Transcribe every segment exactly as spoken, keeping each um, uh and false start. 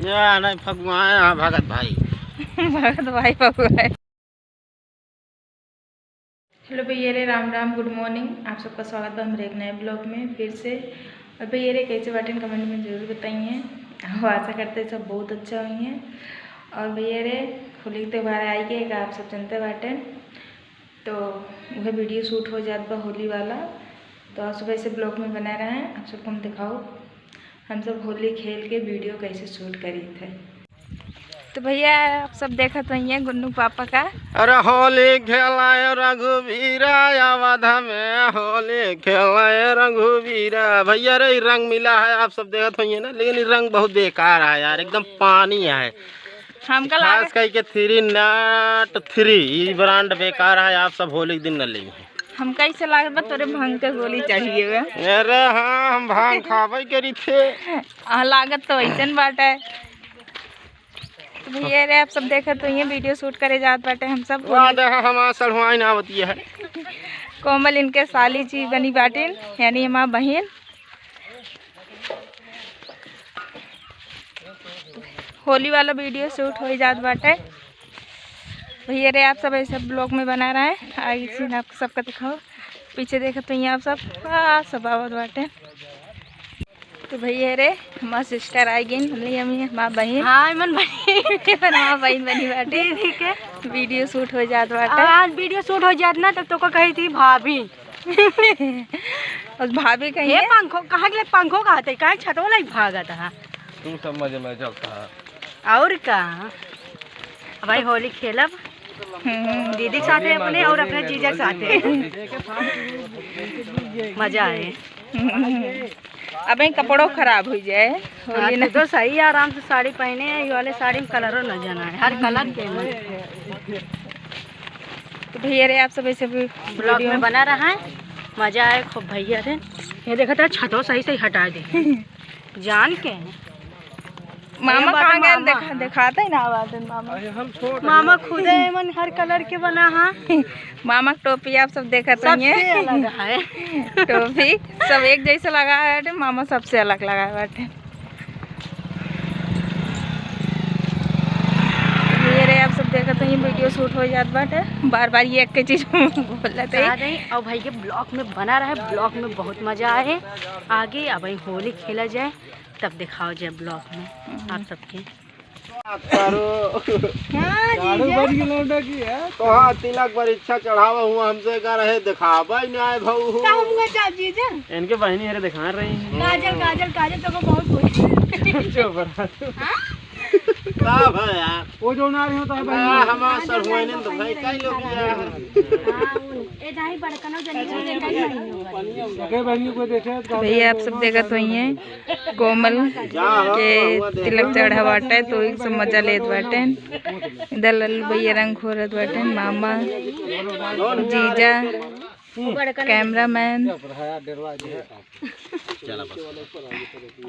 या नहीं फगुआए, हाँ, भगत भाई। भगत भाई फगुआए। हेलो भैया रे, राम राम, गुड मॉर्निंग। आप सबका स्वागत बा हमरे एक नए ब्लॉग में फिर से। और भैया रे, कैसे बाटेन, कमेंट में जरूर बताइए। और आशा करते हैं सब बहुत अच्छा होइए। और भैया रे, होली के त्योहार आई गए, का आप सब जानते बाटेन, तो वह वीडियो शूट हो जात बा होली वाला। तो आप सब ऐसे ब्लॉग में बना रहे हैं, आप सबको हम दिखाओ हम सब होली खेल के वीडियो कैसे शूट करी थे। तो भैया, आप सब देखत होइए गुन्नू पापा का। अरे होली खेलाए रघुवीरा, अवध में होली खेलाए रघुवीरा। भैया रे, ई रंग मिला है, आप सब देखत होइए ना, लेकिन ई रंग बहुत बेकार है यार, एकदम पानी है। हमका खास लागत करके थ्री नॉट थ्री, ई ब्रांड बेकार है, आप सब होली के दिन न लेइहे। हमका ऐसे लागत बा तोरे भांग के गोली चढ़ी गए। अरे हाँ, हम भांग खाबे करी थे। आ, लागत तो ऐसन बाटे। तो भैया रे, आप सब देखत होइए वीडियो शूट करे जात बाटे हम सब। वाह, देखा हमार सढ़ुआइन आवती है। कोमल इनके साली जी बनी बाटिन, यानी हमार बहिन। होली वाला वीडियो शूट हो जात बाटे। भैया रे, आप सब ऐसे ब्लॉग में बना रहे हैं, आगे सीन आप सबका दिखाओ। पीछे देखत होइए आप सब, हाँ, सब आवत बाटे। तो भैया रे, हमार सिस्टर आ गई, मतलब हम हमार बहिन। हाँ, मन बहिन। हमार बहिन बनी बाटे। दीदी के वीडियो शूट हो जात बाटे। आज वीडियो शूट हो जात ना, तब तो को कही थी भाभी। और भाभी कही ये है? पंखो कहाँ के लिए, पंखो कहते, काहे छतवा लाइक भागत है? तू सब मजे में चलता है। और का? अब भाई होली खेलब। हम्म। दीदी के साथे अपने और अपने जीजा के साथे। मजा आए। हम्म। अब ये कपड़ो खराब हो जाए। हाँ, होली ना। तो सही, आराम से साड़ी पहने हैं, ये वाले साड़ी में कलरो न जाना है, हर कलर के में। तो भैया रे, आप सब ऐसे भी ब्लॉग वीडियो में बना रहा है, मजा आए खूब भैया रे। ये देखा था, छतो सही सही हटा दे। जान के। मामा ये बात कहाँ गए? मामा। देखा, दिखाते ही ना आवाज मामा। अरे हम छोड़ मामा खुदे एमन हर कलर के बना हा। मामा के टोपी आप सब देखत सबसे होइए। अलग है। टोपी सब एक जैसे लगा है, मामा सबसे अलग लगा है बाटे। ये रे, आप सब देखत होइए, वीडियो शूट हो जात बाटे। बार बार ये एक के चीज बोलत है। बता दें, और भाई के ब्लॉग में बना रहे, ब्लॉग में बहुत मजा आए। आगे अब होली खेला जाए, तब दिखाओ जाए ब्लॉग में आप सबके। करो। हाँ, झाड़ू जीजा। बन के लौटा की है। तो हाँ, तिलक पर इच्छा चढ़ावा हुआ हमसे कर रहे, दिखावा ही नहीं आए भाऊ। का हुआ जा जीजा? इनके बहिनी हरे दिखा रही हैं। काजल, काजल, काजल तो को बहुत बोली। चुप रहा तू। हाँ? का भा यार? वो जो ना रही हो तो है बहिनी। हाँ, हमार सर हुआ नहीं तो भाई, कई लोग यार। हाँ, उन-, ए दाई बड़कनो जनी हो, ए दाई नहीं हो। ओके बहिनी, कोई देखे तो भैया, आप सब देखत होइए। कोमल के तिलक चढ़ा बाटे, तो एक सब मजा लेत बाटे। इधर लल्लू भैया रंग घोरत बाटे, मामा, जीजा, कैमरामैन।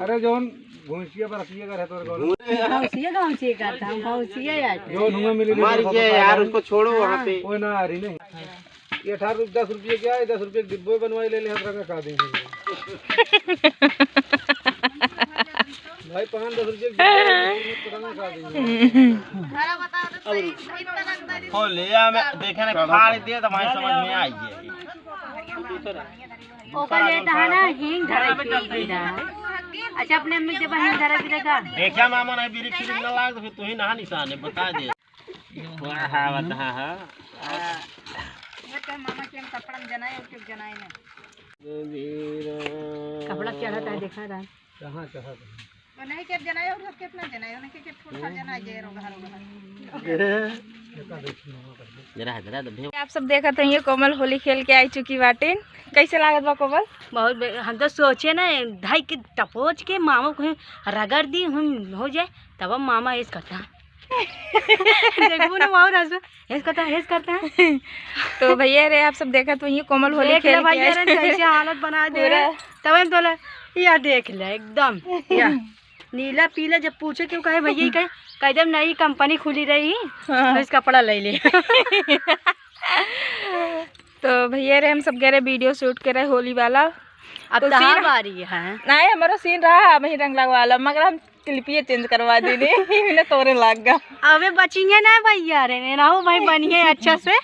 अरे जौन घुसिया पर रखिए कर है तोर कौन? भौसिया, भौसिया करता हम, भौसिया यार। जौन हुआ मिली मार के यार, उसको छोड़ो वहाँ पे। कोई ना आ रही नहीं। ये अठारह रुपये, दस रुपये क्या है, दस रुपये के डिब्बे बनवाए ले ले, हम रंगा का देंगे। भाई, पाँच दस रुपये के डिब्बे बनवाए ले, रंगा का देंगे। हो ले, या मैं देखे ना, फाड़ दे तो भाई समझ में आई है। ओकर लिए तो है ना, हींग धरे के पीरा। अच्छा, अपने अम्मी के जब हींग धरे के देखा। देखा मामा, नहीं बिरिक सिरिक ना लाग तो फिर तू ही नहा निशान है, बता दे। हाँ, हाँ, हाँ। ये तो मामा के हम कपड़ा में जनाए और के जनाए ना। कपड़ा चढ़त है, देखा था। कहाँ चढ़त है? तो नहीं के जनाए और सब कितना जनाए, उन्हें के, के फूल खा जनाए जे रो घर घर। जरा है, जरा दे। आप सब देखत हैं, ये कोमल होली खेल के आई चुकी बाटिन। कैसे लागत बा कोमल? बहुत बे-, हम तो सोचे ना, धाई के टपोच के मामा को रगड़ दी, हम हो जाए, तब हम मामा ऐस करता। देखबो ना, बहुत हंसो। हेस करता, हेस करता। तो भैया रे, आप सब देखत होइए, कोमल होली देख ले खेल के भैया रे, कैसे हालत बना दे। पूरा। तब हम तोला, या देख ले, एकदम, या। नीला पीला जब पूछे क्यों कहे भैया, ही कहे, कह दे नई कंपनी खुली रही, हाँ। तो इस कपड़ा ले ले। तो भैया रे, हम सब गए रहे वीडियो शूट करे होली वाला। अब तो तहार सीन बारी है। नहीं, हमारा सीन रहा, हम ही रंग लगवा ला, मगर हम क्लिपिए चेंज करवा देने। इन्हें तोरे लाग गा। अबे बचिए ना भैया रे, ने रहो भाई, बनिए अच्छा से।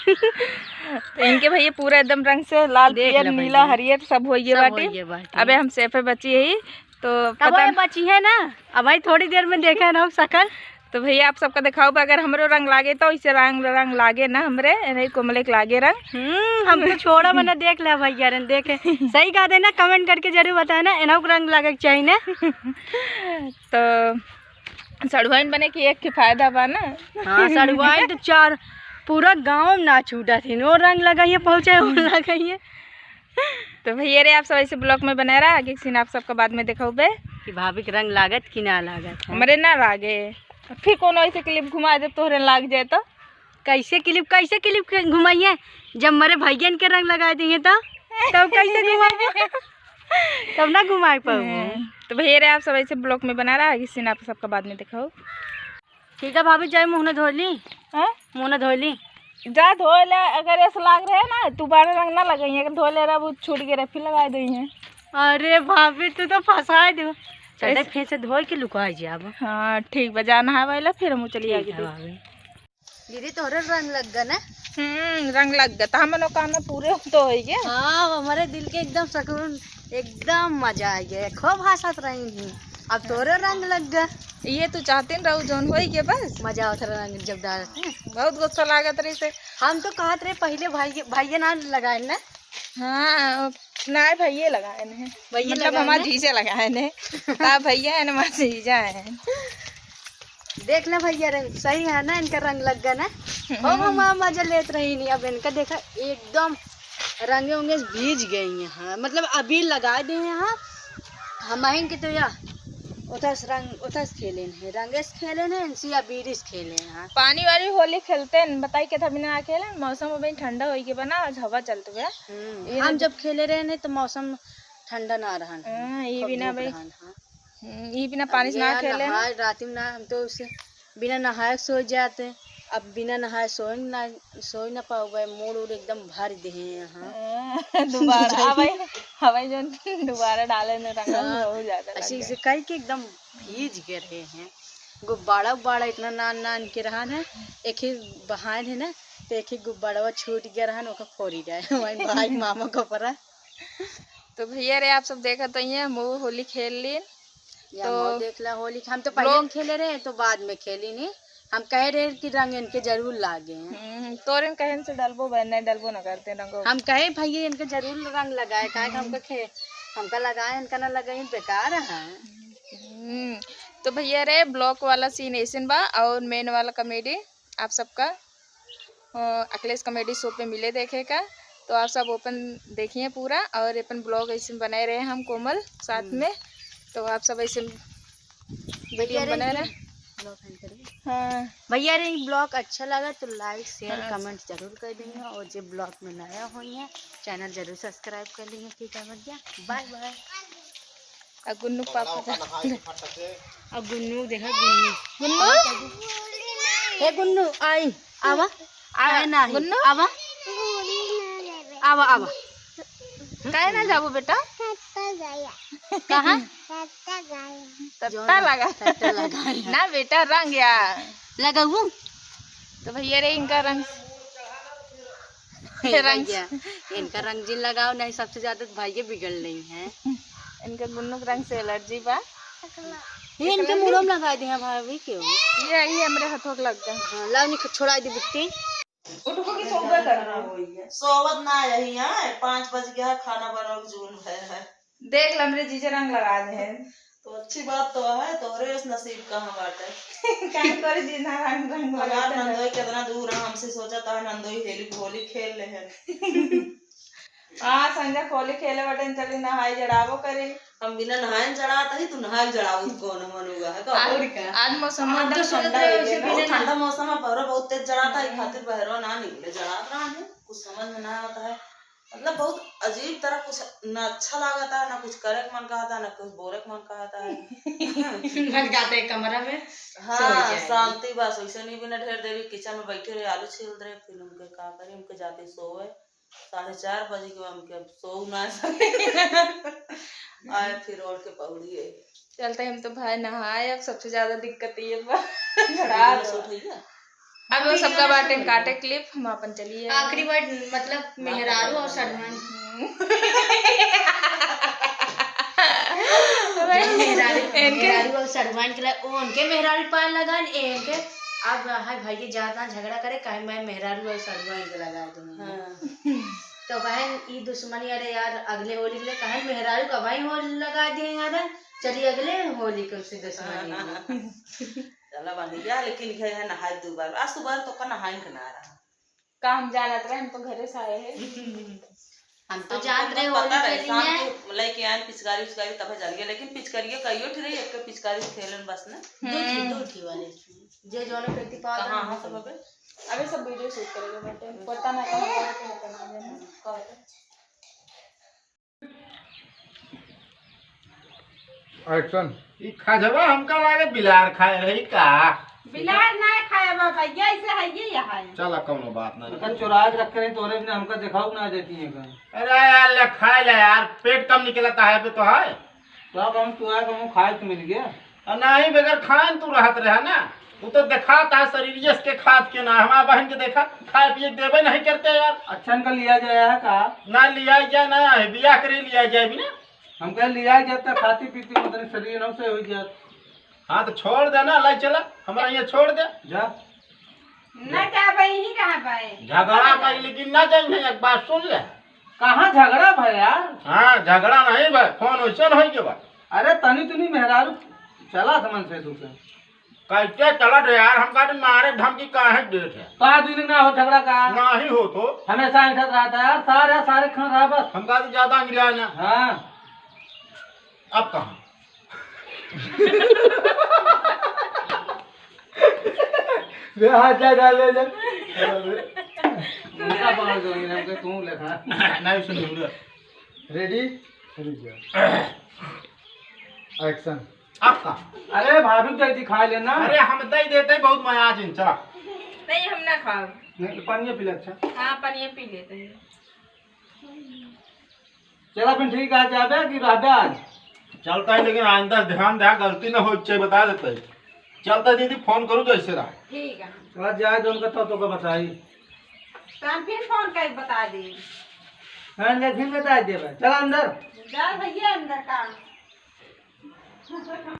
तो इनके भैया पूरा एकदम रंग से लाल, देख पीयर, ले नीला, भैया। हरियर सब होइए सब बाटे। होइए बाटे। अबे हम सेफे बची ही, तो तब पता ये न- बची है ना, अब भाई थोड़ी देर में देखे ना सकल। तो भैया आप सबका दिखाओ बा, अगर हमरो रंग लागे तो इसे रंग, रंग लागे ना हमरे, नहीं कोमले के लागे रंग। हम्म, हम तो छोड़ा मना देख ले भैया रे, देखे। सही कहा देना, कमेंट करके जरूर बताए ना, एनहु के रंग लागे के चाहिए ना। तो सड़ुआइन बने की एक के फायदा बा ना। हाँ, सड़ुआइन तो चार, पूरा गाँव में ना छूटा थी, वो रंग लगाइए पहुँचे, वो लगाइए। तो भैया रे, आप सब ऐसे ब्लॉग में बने रहा, आगे के सीन आप सबका बाद में दिखाऊबे। कि भाभी के रंग लागत कि ना लागत है। हमरे ना लागे, फिर कोनो ऐसे क्लिप घुमा दे तोहरे लाग जाए तो। कैसे क्लिप, कैसे क्लिप के घुमाइए, जब मरे भैयन के रंग लगा दिए तो, तब कैसे घुमाइए? तब ना घुमाए पाऊँ। हम्म, तो भैया रे, आप सब ऐसे ब्लॉग में बना रहा, आगे सीन आप सबका बाद में दिखाओ। ठीक है भाभी, जाए मुँह न धो ली। हाँ? मुँह न धो ली। जा धो ले, अगर ऐसा लाग रहे ना, दोबारा रंग ना लगाइए, अगर धो ले रहा, वो छूट गया, फिर लगा देंगे। अरे भाभी, तू तो फंसा दू। चल, ऐसे फिर से धो के लुका जाब। हाँ, ठीक बा, जा नहावे ला, फिर हम चली ठीक आगे है देख। भाभी। दीदी, तोहरे रंग लग गया ना? हम्म, रंग लग गया, तो हम मनोकामना पूरे तो हो गए। हाँ, हमारे दिल के एकदम सुकून, एकदम मजा आ गया, खूब हंसत रही थी। अब तोरे रंग लग गया। ये तू चाहते न रहू जौन होई के बस। मजा आवत रहा रंग जब डालत हैं। बहुत गुस्सा लागत रही से। हम तो कहत रहे पहले भाई, भाई ना लगाए ना। हाँ, ना भैया लगाए ने। भैया मतलब लगाए हमार ने? जीजा लगाए ने। ता भैया है ना, हमार जीजा है। देख ले भैया रंग सही है ना, इनका रंग लग गया ना। हम्म। हम हमारा मजा लेत रही नहीं, अब इनका देखा एकदम रंगे उंगे भीज गई हैं, हाँ, मतलब अबीर लगा दे हैं, हाँ। हम आएंगे तो या उतस रंग, उतस खेले हैं, रंगेस खेले हैं, इनसे अबीरिस खेले हैं, हाँ। पानी वाली होली खेलते हैं, बताई के था बिना ना खेले, मौसम अभी ठंडा होई के बना, आज हवा चलत बा। हम्म, ये हम ना जब खेले रहे नहीं तो मौसम ठंडा ना रहन, हाँ, ये खूब बिना धूप भाई रहन, हाँ। हम्म, ई बिना अब पानी से ये ना खेले ना। नहाए, रात में ना, हम तो उसे बिना नहाए सो जाते। अब बिना नहाए सोए ना, सोए ना पाओगे, मूड़ उड़ एकदम भर दे हैं यहाँ। हाँ, दोबारा, अब भाई, अब भाई जो दोबारा डाले ने रंग, हाँ, बहुत ज्यादा लग ऐसे, गया। ऐसे कह के एकदम भीज गए रहे हैं। गुब्बारा उब्बारा इतना नान नान के रहा है, एक ही बहान है ना, तो एक ही गुब्बारा छूट गया रहा, ओका फोड़ी जाए। वही भाई मामा का परा। तो भैया रे, आप सब देखत हइये, हम होली खेल ली। या तो मऊ देख ला होली, हम तो पहले लोग खेले रहे, तो बाद में खेली नहीं। हम कहे रहे कि रंग इनके जरूर लागे हैं। हम्म, तोरे कहन से डलबो बे, नहीं डलबो ना करते रंगो। हम कहे भैया इनके जरूर रंग लगाए, काहे कि हमका खे-, हमका लगाए, इनका ना लगाए, बेकार है। हम्म, तो भैया रे, ब्लॉग वाला सीन ऐसन बा और मेन वाला कॉमेडी आप सबका अ, अखिलेश कॉमेडी शो पे मिले देखे का, तो आप सब ओपन देखिए पूरा, और अपन ब्लॉग ऐसे बनाए रहे हम कोमल साथ हम्म। में, तो आप सब ऐसे वीडियो भैया रे, बनाए ये रहे। ब्लॉग एंड करिए। हाँ। भैया रे, ये ब्लॉग अच्छा लगा तो लाइक, शेयर, हाँ। कमेंट जरूर कर दीजिए, और जो ब्लॉग में नया हुई है, चैनल जरूर सब्सक्राइब कर लीजिए। ठीक है भैया, बाय बाय। आ गुन्नू पापा का। आ गुन्नू देखा, गुन्नू। गुन्नू? हे गुन्नू, आई, आवा। आ, आए ना, गुन्नू? आवा। आवा, आवा। काहे ना जाबो बेटा? कहाँ? तत्ता लगा। तत्ता लगा। ना बेटा, रंग या। लगाऊ? तो भैया रे, इनका रंग ये रंग भैया, इनका रंग जिन लगाओ, नहीं सबसे ज्यादा तो भैया बिगड़ रही हैं। इनका गुन्नू के रंग से एलर्जी बा। ये इनके मुंह में लगा दिया भाभी, क्यों? ये, ये हमरे हाथों के लग गया। हाँ, लाओ, निक छोड़ा दे बिट्टी। उठको की सोबे करना होई है। सोवत ना यही है, पाँच बज गया, खाना बनाओ, जून भर है। देख ल, हमरे जीजे रंग लगा दे हैं। तो अच्छी बात तो है, तोहरे इस नसीब कहाँ बाटे। काहे तोरे जीना रंग, रंग हमार लगाते हैं। नंदोई कितना दूर है हमसे, सोचा था नंदोई हेली होली खेल ले हैं। हाँ, संजय होली खेले बटन चली नहाई जड़ावो करे। हम बिना नहाए जड़ात ही, तू नहाए जड़ावो कौन मनुआ है, तो और और का? आज मौसम हम एकदम तो सोचत ठंडा रहे हो उसे गया। बिना बहुत ठंडा मौसम है, बहरो बहुत तेज जड़ाता है, खातिर बहरो ना निकले, जड़ात रहा है, कुछ समझ में ना आता है। मतलब बहुत अजीब तरह, कुछ ना अच्छा लागता है, ना कुछ करे के मन कहता है, ना कुछ बोले के मन कहता है। मन कहता है कमरा में हाँ, सो जाए। शांति बस, वैसे नहीं बिना ढेर देरी किचन में बैठे रहे, आलू छील रहे, फिर उनके का करे, उनके जाते सोए, साढ़े चार बजे के बाद उनके अब सो ना सके। आए फिर ओढ़ के पौड़ी है। चलते हम तो भाई नहाए, अब सबसे ज्यादा दिक्कत ये बा। झड़ा दो। सूट होइए। अब वो सबका बाटे काटे clip, हम अपन चलिए। आखिरी word, मतलब, मेहरारू और सड़वाइन। हम्म। मेहरारू, इनके मेहरारू और सड़वाइन के लिए, वो उनके मेहरारू पान लगान, ए, इनके, अब हाय भाई, ये ज्यादा झगड़ा करे, काहे मैं मेहरारू और सड़वाइन के लगा दूंगी। हाँ। तो बहन, ई दुश्मनी, अरे यार, अगले होली के लिए काहे मेहरारू का भाई होली लगा दिए यार, चलिए अगले होली के उससे दुश्मनी हो। चला बन गया, लेकिन ये है नहाए दो बार, आज सुबह तो का नहाए के ना रहा। काम जानत रहे, हम तो घरे से आए हैं। हम तो हम जानत तो रहे होली पता रहे, खेली शाम है। को लेके आए पिचकारी उचकारी तब जल गए, लेकिन पिचकारिये कहियो ठे रही, एक पिचकारी खेलन बस ना। दो ठी, हम्म। दो ठी वाले। जे जोने पेटी पाल कहाँ रहे हैं। सब अबे? अबे सब video shoot करेगा, but पता ना कहाँ कहाँ पे होता ना जाने। कहाँ पे? Action। ई खजवा हमका लागे बिलार खाए रही का? बिलार ना खाए बा भैया, ऐसे है ये यहाँ है। चला, कौनो बात ना। मतलब चुरा के रख रही तोरे बिना हमका दिखाऊ ना देती है का? अरे यार, ले खाए ले यार, पेट कम निकलता है बे तो है। तो अब हम चुरा के हम खाए तो मिल गया। और नहीं, बगैर खाए तू रहत रहा ना, वो तो दिखाता है शरीर के खात के ना, हमारा बहन के देखा, खाए पिए के देवे नहीं करते यार। अच्छा, इनका लिया जाए है का? ना लिया जाए ना, बियाह करे लिया जाए भी ना। हम कहे लिया जाता, खाती पीती मतलब शरीर न से हो जात। हाँ, तो छोड़ दे ना, लाई चला, हमारा ये छोड़ दे। जा। ना जाबे, यहीं रहबे। झगड़ा कर, लेकिन ना जाइए, एक बात सुन ले। कहाँ झगड़ा भा यार? हाँ, झगड़ा नहीं भा, फोन वैसे नहीं के बा। अरे तनी तनी मेहरारू चला समन से तू के। कैसे चलत है यार, हमका तो मारे धमकी काहे देत है? का दिन ना हो झगड़ा का? नहीं हो तो। हमेशा ऐठत रहता है यार, सारे, सारे खान रहा बस। हमका तो ज्यादा अंग्रिया ना। हाँ। अब कहाँ? रे हाथ जा डाल ले जा। उनका पकड़ दो, इन्हें हमके तू लेखा। नहीं सुन, सुन। Ready? Ready, जा। Action। आपका। अरे भाभी को दे दी, खा लेना। अरे हम दे देते, बहुत मजा आ जिन, चला। नहीं, हम ना खाओ। नहीं, तो पानी पी ले, अच्छा। हाँ, पानी पी लेते हैं। चला फिर ठीक है, जाबे कि रहबे आज? चलता है, लेकिन आइंदा ध्यान दे, गलती ना हो, चाहे बता देते हैं। चलता है दीदी, फोन करूँ जैसे रहा। ठीक है। चला जाए, जो उनका तो, तो का बताई। तो हम फिर फोन कर बता दी। हाँ, इनका फिर बता देबे। चला अंदर। जा भैया अंदर का।